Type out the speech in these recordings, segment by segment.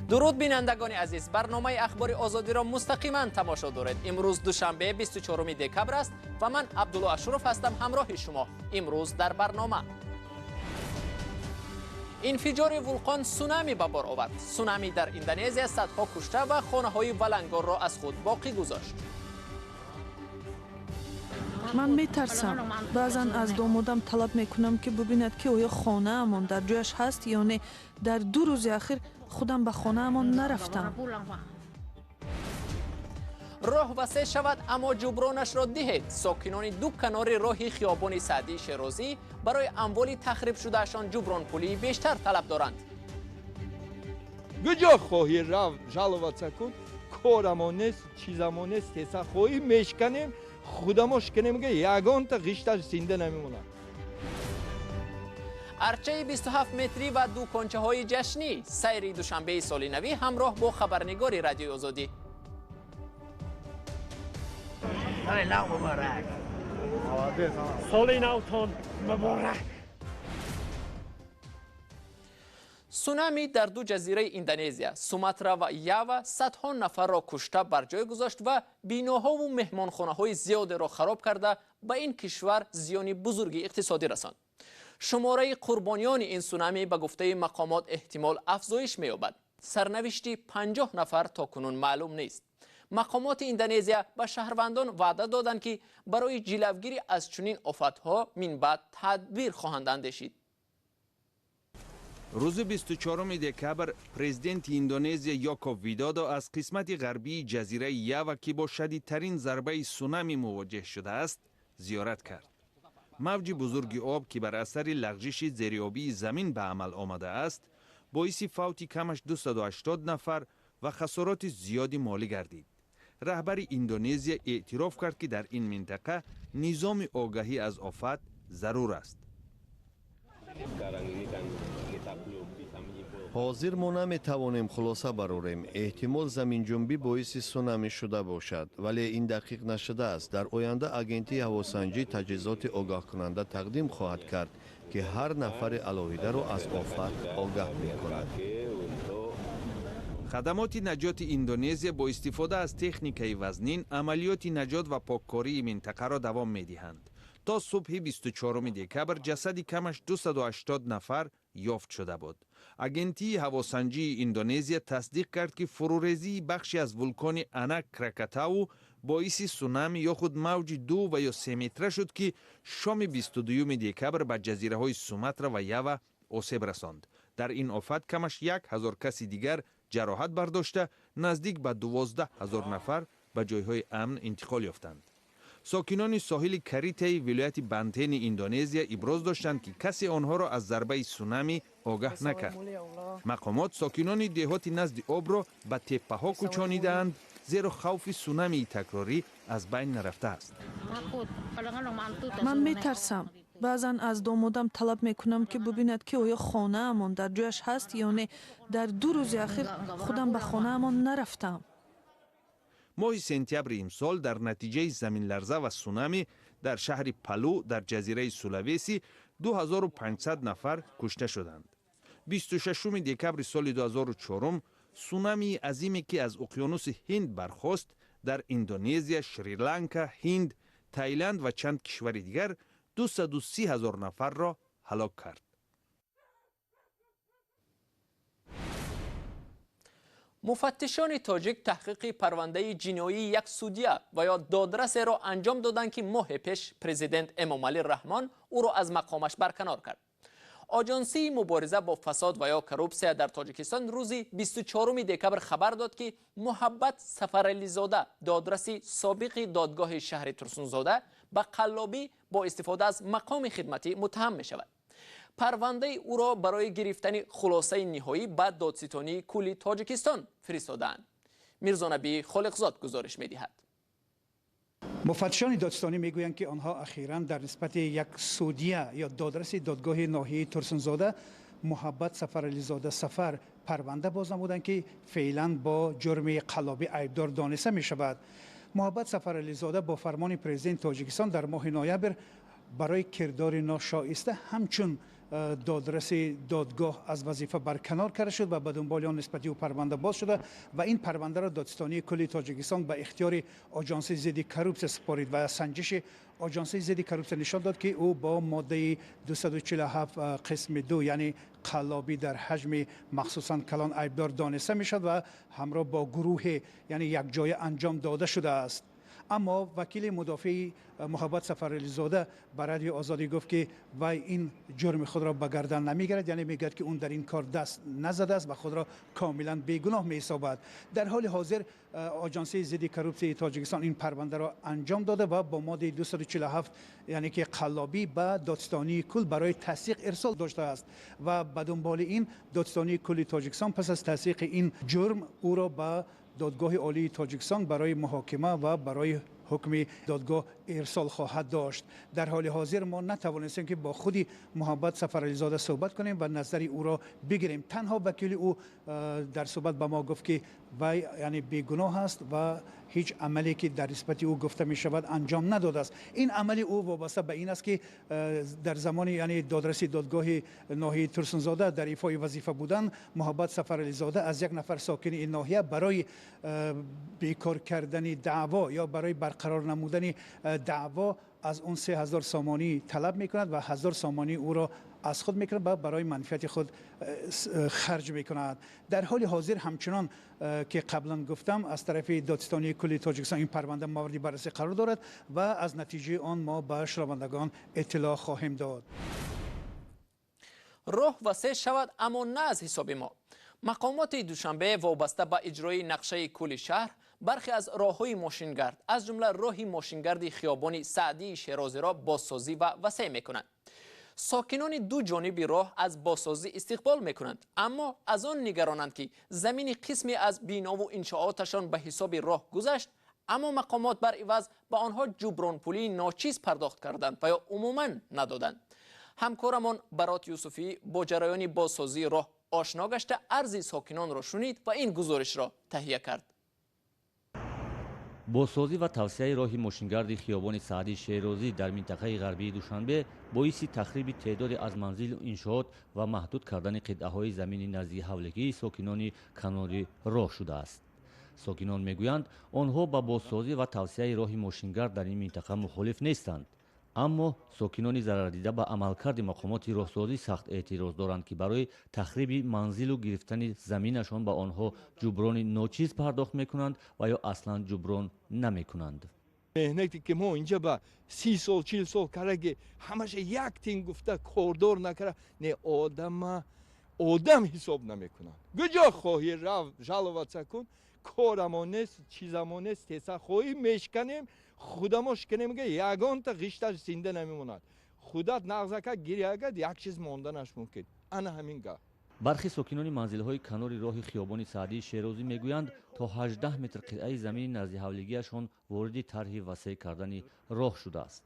Дуруд, бинандагони азиз! Барномаи Ахбори Озодиро мустақиман тамошо доред. Имрӯз душанбе, 24 декабр аст ва ман Абдулло Ашуров ҳастам ҳамроҳи шумо. Имрӯз дар барнома: инфиҷори вулқон сунами ба бор овард. Сунами дар Индонезия садҳо кушта ва хонаҳои валангорро аз худ боқӣ гузошт. Ман метарсам. Баъзан аз домодам талаб мекунам, ки бубинад, ки оё хонаамон дар ҷояш ҳаст ё не. Дар 2 рӯзи ахир худам ба хонаамон нарафтам. Роҳ васеъ шавад, аммо ҷубронашро диҳед. Сокинони ду канори роҳи хиёбони Саъдии Шерозӣ барои амволи тахрибшудаашон ҷубронпулии бештар талаб доранд. Куҷо хоҳӣ рафт, жаловаться кун, корамон нест, чизамон нест. Теса хоҳӣ мешканем, худамо шиканем, ягонта ғишташ зинда намемонад. Арчаи 27 метрӣ ва дукончаҳои ҷашнӣ. Сайри Душанбеи соли навӣ ҳамроҳ бо хабарнигори Радиои Озодӣ. Соли навтон муборак! Сунами дар ду ҷазираи Индонезия, Суматра ва Ява, садҳо нафарро кушта бар ҷой гузошт ва биноҳову меҳмонхонаҳои зиёдеро хароб карда, ба ин кишвар зиёни бузурги иқтисодӣ расонд. Шумораи қурбониёни ин сунами, ба гуфтаи мақомот, эҳтимол афзоиш меёбад. Сарнавишти 50 нафар то кунун маълум нест. Мақомоти Индонезия ба шаҳрвандон ваъда доданд, ки барои ҷилавгирӣ аз чунин офатҳо минбаъд тадбир хоҳанд андешид. Рӯзи 24 декабр президенти Индонезия Йоко Видодо аз қисмати ғарбии ҷазираи Ява, ки бо шадидтарин зарбаи сунами мувоҷеҳ шудааст, зиёрат кард. Мавҷи бузурги об, ки бар асари лағжиши зериобии замин ба амал омадааст, боиси фавти камаш 280 нафар ва хасороти зиёди молӣ гардид. Раҳбари Индонезия эътироф кард, ки дар ин минтақа низоми огаҳӣ аз офат зарур аст. Ҳозир мо наметавонем хулоса барорем. Эҳтимол, заминҷунбӣ боиси сунами шуда бошад, вале ин дақиқ нашудааст. Дар оянда агентии ҳавосанҷӣ таҷҳизоти огаҳкунанда тақдим хоҳад кард, ки ҳар нафари алоҳидаро аз офат огаҳ мекунад. Хадамоти наҷоти Индонезия бо истифода аз техникаи вазнин амалиёти наҷот ва поккории минтақаро давом медиҳанд. То субҳи 24 декабр ҷасади камаш 280 нафар ёфт шуда буд. Агентии ҳавосанҷии Индонезия тасдиқ кард, ки фурӯрезии бахше аз вулкони Анак Кракатау боиси сунами ё худ мавҷи 2 ва ё 3 метра шуд, ки шоми 22 декабр ба ҷазираҳои Суматра ва Ява осеб расонд. Дар ин офат камаш 1000 каси дигар ҷароҳат бардошта, наздик ба 12 000 нафар ба ҷойҳои амн интиқол ёфтанд. Сокинони соҳили Каритаи вилояти Бантени Индонезия иброз доштанд, ки касе онҳоро аз зарбаи сунами огаҳ накард. Мақомот сокинони деҳоти назди обро ба теппаҳо кӯчонидаанд, зеро хавфи сунамии такрорӣ аз байн нарафтааст. Ман метарсам. Баъзан аз домодам талаб мекунам, ки бубинад, ки оё хонаамон дар ҷояш ҳаст ё не. Дар 2 рӯзи ахир худам ба хонаамон нарафтам. Моҳи сентябри имсол дар натиҷаи заминларза ва сунами дар шаҳри Палу дар ҷазираи Сулавеси 2500 нафар кушта шуданд. 26 декабри соли 2004 сунамии азиме, ки аз уқёнуси Ҳинд бархост, дар Индонезия, Шри-Ланка, Ҳинд, Таиланд ва чанд кишвари дигар 230 ҳазор нафарро ҳалок кард. Муфаттишони тоҷик таҳқиқи парвандаи ҷиноии як судя ва ё додрасеро анҷом доданд, ки моҳе пеш президент Эмомалӣ Раҳмон ӯро аз мақомаш барканор кард. Оҷонсии мубориза бо фасод ва ё коррупсия дар Тоҷикистон рӯзи 24 декабр хабар дод, ки Муҳаббат Сафарализода, додраси собиқи додгоҳи шаҳри Турсунзода, ба қаллобӣ бо истифода аз мақоми хидматӣ муттаҳам мешавад. Парвандаи ӯро барои гирифтани хулосаи ниҳоӣ ба Додситонии кулли Тоҷикистон фиристодаанд. Мирзонабӣ Холиқзод гузориш медиҳад. Муфаттишони додситонӣ мегӯянд, ки онҳо ахиран дар нисбати як судия ё додраси додгоҳи ноҳияи Турсунзода Муҳаббат Сафарализода Сафар парванда боз намуданд, ки феълан бо ҷурми қаллобӣ айбдор дониста мешавад. Муҳаббат Сафарализода бо фармони президенти Тоҷикистон дар моҳи ноябр барои кирдори ношоиста ҳамчун додраси додгоҳ аз вазифа барканор карда шуд ва ба дунболи он нисбати ӯ парванда боз шуда ва ин парвандаро Додситонии кулли Тоҷикистон ба ихтиёри Оҷонсии зидди коррупсия супорид ва санҷиши Оҷонсии зидди коррупсия нишон дод, ки ӯ бо моддаи 247 қисми 2, яъне қаллобӣ дар ҳаҷми махсусан калон айбдор дониста мешавад ва ҳамроҳ бо гурӯҳе, яъне якҷоя анҷом дода шудааст. Аммо вакили мудофеи Муҳаббат Сафарализода ба Радиои Озодӣ гуфт, ки вай ин ҷурми худро ба гардан намегирад, яъне мегӯяд, ки он дар ин кор даст назадааст ва худро комилан бегуноҳ меҳисобад. Дар ҳоли ҳозир Оҷонсии зидди коррупсияи Тоҷикистон ин парвандаро анҷом дода ва бо моддаи 247, яъне ки қаллобӣ, ба Додситонии кул барои тасдиқ ирсол доштааст ва ба дунболи ин Додситонии кулли Тоҷикистон пас аз тасдиқи ин ҷурм ӯро ба Додгоҳи Олии Тоҷикистон барои муҳокима ва барои ҳукми додгоҳ ирсол хоҳад дошт. Дар ҳоли ҳозир мо натавонистем, ки бо худи Муҳаббат Сафарализода суҳбат кунем ва назари ӯро бигирем. Танҳо вакили ӯ дар суҳбат ба мо гуфт, ки вай, яъне, бегуноҳ аст ва ҳеҷ амале, ки дар нисбати ӯ гуфта мешавад, анҷом надодааст. Ин амали ӯ вобаста ба ин аст, ки дар замони, яъне, додраси додгоҳи ноҳияи Турсунзода дар ифои вазифа будан Муҳаббат Сафарализода аз як нафар сокини ин ноҳия барои бекор кардани даъво ё барои барқарор намудани даъво аз он 3000 сомонӣ талаб мекунад ва 1000 сомонӣ ӯро аз худ мекунад ва барои манфиати худ харҷ мекунад. Дар ҳоли ҳозир, ҳамчунон ки қаблан гуфтам, аз тарафи Додситонии кулли Тоҷикистон ин парванда мавриди баррасӣ қарор дорад ва аз натиҷаи он мо ба шунавандагон иттилоъ хоҳем дод. Роҳ васеъ шавад, аммо на аз ҳисоби мо. Мақомоти Душанбе вобаста ба иҷрои нақшаи кулли шаҳр бархе аз роҳҳои мошингард, аз ҷумла роҳи мошингарди хиёбони Саъдии Шерозиро бозсозӣ ва васеъ мекунанд. Сокинони ду ҷониби роҳ аз бозсозӣ истиқбол мекунанд, аммо аз он нигаронанд, ки замини қисме аз бинову иншооташон ба ҳисоби роҳ гузашт, аммо мақомот бар иваз ба онҳо ҷубронпулии ночиз пардохт карданд ва ё умуман надоданд. Ҳамкорамон Барот Юсуфӣ бо ҷараёни бозсозии роҳ ошно гашта, арзи сокинонро шунид ва ин гузоришро таҳия кард. Бозсозӣ ва тавсеаи роҳи мошингарди хиёбони Саъдии Шерозӣ дар минтақаи ғарбии Душанбе боиси тахриби теъдоде аз манзилу иншоот ва маҳдуд кардани қитъаҳои замини назди ҳавлигии сокинони канори роҳ шудааст. Сокинон мегӯянд, онҳо ба бозсозӣ ва тавсеаи роҳи мошингард дар ин минтақа мухолиф нестанд, аммо сокинони зарардида ба амалкарди мақомоти роҳсозӣ сахт эътироз доранд, ки барои тахриби манзилу гирифтани заминашон ба онҳо ҷуброни ночиз пардохт мекунанд ва ё аслан ҷуброн намекунанд. Меҳнате ки мо инҷа ба 30 сол, 40 сол кардаги, ҳамаша як тин гуфта кордор накарда, не одама одам ҳисоб намекунанд. Куҷо хоҳӣ рав, жаловаться кун, корамо нест, чизамо нест. Теса хоҳӣ мешканем, худамо шиканем, ягонта ғишташ зинда намемонад. Худат нағзака гирягад, як чиз монданаш мумкин. Ана ҳамин гап. Бархи сокинони манзилҳои канори роҳи хиёбони Саъдии Шерозӣ мегӯянд, то 18 метр қитъаи замини назди ҳавлигиашон вориди тарҳи васеъ кардани роҳ шудааст.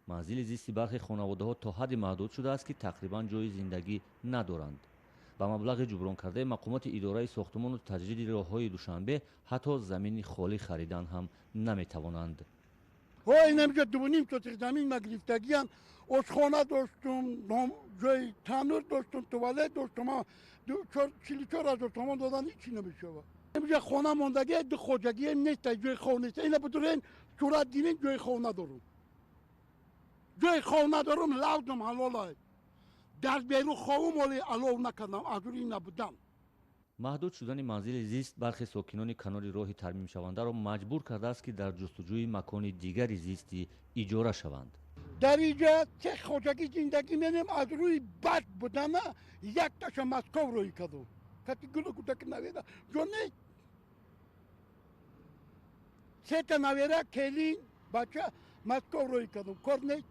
Манзили зисти бархи хонаводаҳо то ҳадде маҳдуд шудааст, ки тақрибан ҷои зиндагӣ надоранд. Ба маблағи ҷубронкардаи мақомоти идораи сохтумону таҷдиди роҳҳои Душанбе ҳатто замини холӣ харидан ҳам наметавонанд. Инамҷа 2,5 сотих замин ма гирифтагиам, ошхона доштум, ҷои танур доштум, туалет доштум, 44 000 сомон додан, ҳичи намешавад. Инҷа хона мондагӣ, ду хоҷагием нест, ҷои хов нест. Ина бидурен, сурат гирин, ҷои хов надорум, ҷои хов надорум. Лавдум ҳалолай, дар берун ховум, оли алов накардам аз рӯи набудан. Маҳдуд шудани манзили зист бархе сокинони канори роҳи тармимшавандаро маҷбур кардааст, ки дар ҷустуҷӯи макони дигари зисти иҷора шаванд. Дар инҷа се хоҷагӣ зиндагӣ менем. Аз рӯи бад будана якташа Москов рӯй кардум, кати гулу кӯдаки навера ҷо нест. Сета навера, келин, бача Москов рӯй кардум, кор нест.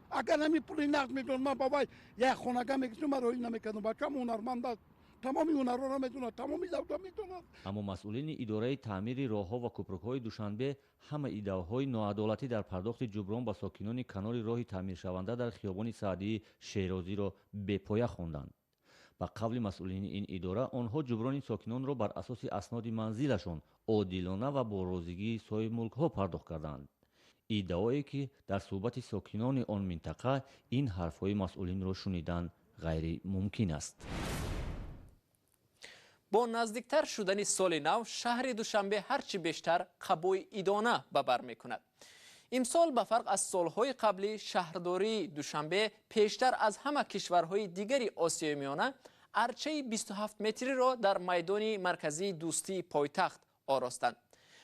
Агар ҳамин пули нақд медод, ман ба вай як хонага мегирифтум, ман роҳӣ намекардум. Бачаам ҳунарманд аст, тамоми ҳунарҳоро медонад, тамоми лавза медонад. Аммо масъулини идораи таъмири роҳҳо ва кӯпрукҳои Душанбе ҳама иддаоҳои ноадолатӣ дар пардохти ҷуброн ба сокинони канори роҳи таъмиршаванда дар хиёбони Саъдии Шерозиро бепоя хонданд. Ба қавли масъулини ин идора, онҳо ҷуброни сокинонро бар асоси асноди манзилашон одилона ва бо розигии соҳибмулкҳо пардохт карданд. Иддаое ки дар суҳбати сокинони он минтақа ин ҳарфҳои масъулинро шунидан ғайримумкин аст. Бо наздиктар шудани соли нав шаҳри Душанбе ҳарчи бештар қабои идона ба бар мекунад. Имсол ба фарқ аз солҳои қаблӣ шаҳрдории Душанбе пештар аз ҳама кишварҳои дигари Осиёи Миёна арчаи 27 метриро дар майдони марказии дӯстии пойтахт оростанд.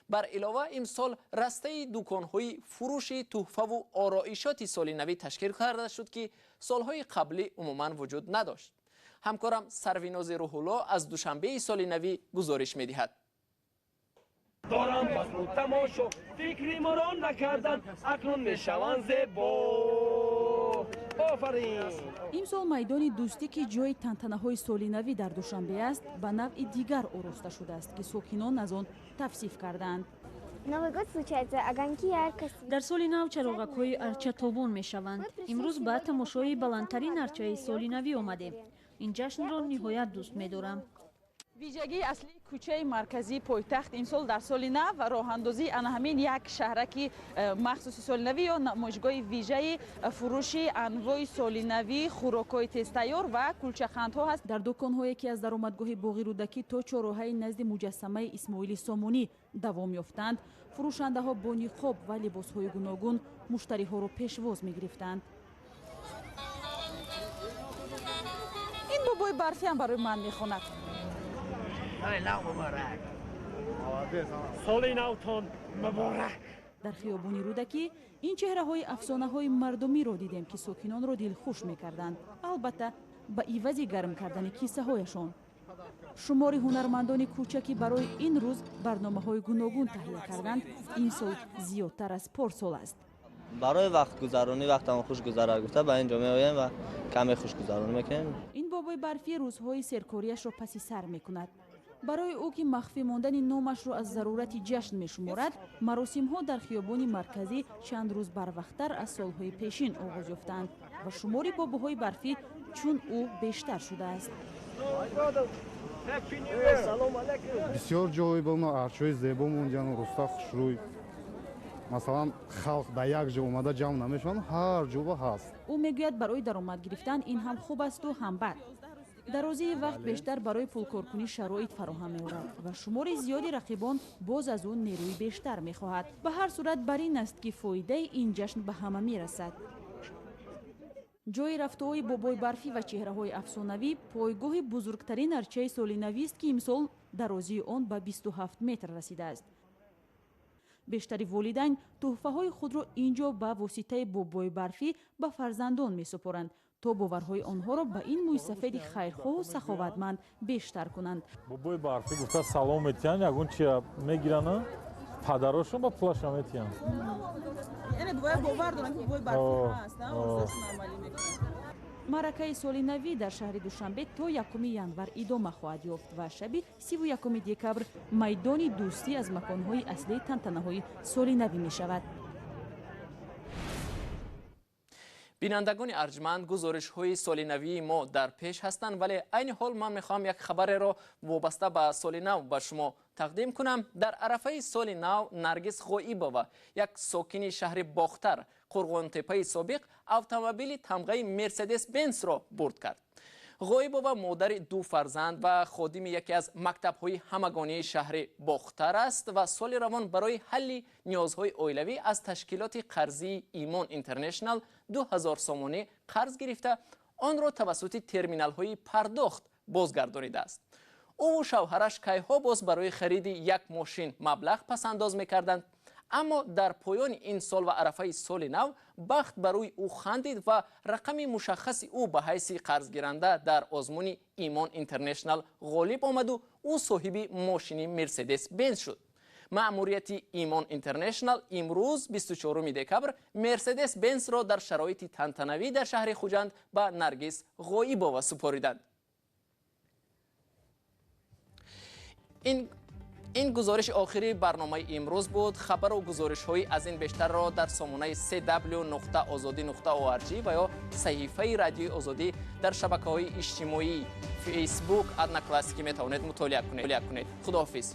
Бар илова имсол растаи дуконҳои фурӯши тӯҳфаву ороишоти соли навӣ ташкил карда шуд, ки солҳои қаблӣ умуман вуҷуд надошт. Ҳамкорам Сарвинози Рӯҳулло аз Душанбеи соли навӣ гузориш медиҳад. Дорам басму тамошо, фикри моро накардан, акнун мешаванд зебо. Офарин! Имсол майдони дӯстӣ, ки ҷои тантанаҳои соли навӣ дар Душанбе аст, ба навъи дигар ороста шудааст, ки сокинон аз он тавсиф кардаанд. Дар соли нав чароғакҳои арча тобон мешаванд. Имрӯз ба тамошои баландтарин арчаи соли навӣ омадем. Ин ҷашнро ниҳоят дӯст медорам. Вижагии аслии кӯчаи марказии пойтахт имсол дар соли нав ва роҳандозии ана ҳамин як шаҳраки махсуси солинавӣ ё намоишгоҳи вижаи фурӯши анвои солинавӣ, хӯрокҳои тезтайёр ва кулчахандҳо ҳаст. Дар дуконҳое ки аз даромадгоҳи боғи Рӯдакӣ то чорроҳаи назди муҷассамаи Исмоили Сомонӣ давом ёфтанд, фурӯшандаҳо бо ниқоб ва либосҳои гуногун муштариҳоро пешвоз мегирифтанд. Ин бобои барфиам барои ман мехонад. Соли навтон муборак! Дар хиёбони Рӯдакӣ ин чеҳраҳои афсонаҳои мардумиро дидем, ки сокинонро дилхуш мекарданд, албатта ба ивази гарм кардани киссаҳояшон. Шумори ҳунармандони кӯча, ки барои ин рӯз барномаҳои гуногун таҳия карданд, имсол зиёдтар аз порсол аст. Барои вақтгузаронӣ, вақтамон хуш гузарад гуфта ба ин ҷо меоем ва каме хушгузаронӣ мекунем. Ин бобои барфӣ рӯзҳои серкориашро паси сар мекунад. Барои ӯ, ки махфӣ мондани номашро аз зарурати ҷашн мешуморад, маросимҳо дар хиёбони марказӣ чанд рӯз барвақттар аз солҳои пешин оғоз ёфтанд ва шумори бобоҳои барфӣ чун ӯ бештар шудааст. Бисёр ҷои бо арчаҳои зебо монҷану руста хушрӯй. Масалан, халқ дар як ҷо омада ҷамъ намешаванд, ҳар ҷо ҳаст. Ӯ мегӯяд, барои даромад гирифтан ин ҳам хуб асту ҳам бад. Дарозии вақт бештар барои пулкоркунӣ шароит фароҳам меорад ва шумори зиёди рақибон боз аз ӯ нерӯи бештар мехоҳад. Ба ҳар сурат бар ин аст, ки фоидаи ин ҷашн ба ҳама мерасад. Ҷои рафтуои бобои барфӣ ва чеҳраҳои афсонавӣ пойгоҳи бузургтарин арчаи солинавист, ки имсол дарозии он ба 27 метр расидааст. Бештари волидайн тӯҳфаҳои худро ин ҷо ба воситаи бобои барфӣ ба фарзандон месупоранд, то боварҳои онҳоро ба ин мӯйсафеди хайрхоҳу саховатманд бештар кунанд. Бобои барфӣ гуфта салом метиҳанд, ягон чия мегиранд, падарошон ба пулаша метиҳанд. Яъне бовар доранд, ки бобои барфӣ ҳаст, орзуашон амалӣ мекунад. Маъракаи соли навӣ дар шаҳри Душанбе то 1 январ идома хоҳад ёфт ва шаби 31 декабр майдони дӯстӣ аз маконҳои аслии тантанаҳои соли навӣ мешавад. Бинандагони арҷманд, гузоришҳои соли навии мо дар пеш ҳастанд, вале айни ҳол ман мехоҳам як хабареро вобаста ба соли нав ба шумо тақдим кунам. Дар арафаи соли нав Наргиз Ғоибова, як сокини шаҳри Бохтар, Қурғонтеппаи собиқ, автомобили тамғаи Мерседес Бенсро бурд кард. Ғоибова модари ду фарзанд ва ходими яке аз мактабҳои ҳамагонии шаҳри Бохтар аст ва соли равон барои ҳалли ниёзҳои оилавӣ аз ташкилоти қарзии Имон Интернешнал 2000 сомонӣ қарз гирифта, онро тавассути терминалҳои пардохт бозгардонидааст. Ӯву шавҳараш кайҳо боз барои хариди як мошин маблағ пасандоз мекарданд, аммо дар поёни ин сол ва арафаи соли нав бахт ба рӯи ӯ хандид ва рақами мушаххаси ӯ ба ҳайси қарзгиранда дар озмуни Имон Интернешнал ғолиб омаду ӯ соҳиби мошини Мерседес Бенз шуд. Маъмурияти Имон Интернешнал имрӯз 24 декабр Мерседес Бензро дар шароити тантанавӣ дар шаҳри Хуҷанд ба Наргиз Ғоибова супориданд. Ин гузориши охири барномаи имрӯз буд. Хабару гузоришҳои аз ин бештарро дар сомонаи cw.ozodi.org ва ё саҳифаи Радиои Озодӣ дар шабакаҳои иҷтимоӣ Фейсбук, Одноклассники метавонед мутолиа кунед. Худоҳофиз.